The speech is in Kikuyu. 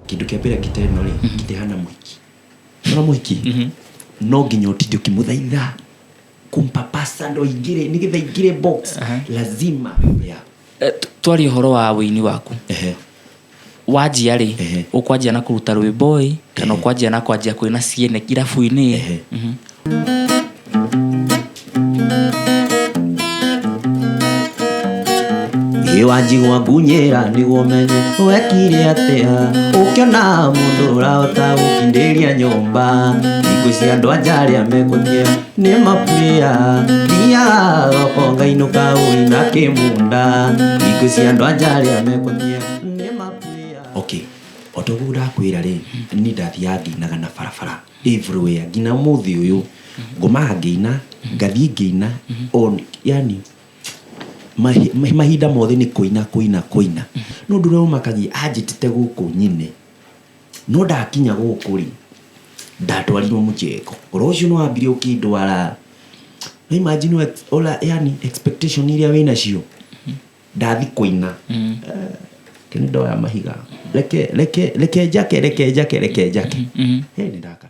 Kĩndũ kĩa mbere ngita ĩno rĩ, ngita ĩhana mũhiki. Nĩwona mũhiki? No nginya ũtinde ũkĩmũthaitha kumpapasa ndo aingĩre, nĩgetha aingĩre box. Lazima. Yeah. Twarie ũhoro wa wĩini waku. Wanjia rĩ, ũkwanjia na kũruta rwĩmbo ĩ, kana ũkwanjia na kwanjia kwĩna ciene irabu-inĩ? Ĩ wanjigua ngunyĩra nĩguo menye wekire atĩa, ũkĩona mũndũ ũrahota gũkindĩria nyũmba. Hingo cia andũ anja arĩa mekũthia nĩ mabuĩa, thiaga thoko ngainũka wĩna kĩmunda. Hingo cia andũ anja arĩa mekũthia nĩ mabuĩa. Okay, o ta ũguo ndakwĩra rĩ, niĩ ndathiaga ngĩinaga na barabara everywhere nginya ũmũthĩ ũyũ ngomaga ngĩina, ngathiĩ ngĩina on, yani mahinda mothe nĩ kũina kũina kũina. No ũndũ ũrĩa ũmakagia anjĩtĩte gũkũ nyine, no ndakinya gũkũ rĩ, ndatwarirwo mũjengo. Ũhoro ũcio nĩ wambire ũkĩndwara. No imagine ũrĩa yani expectation iria wĩnacio, ndathi kũina. Kĩ nĩ ndoya mahiga, reke reke reke njake reke njake reke njake. Nĩ ndaka.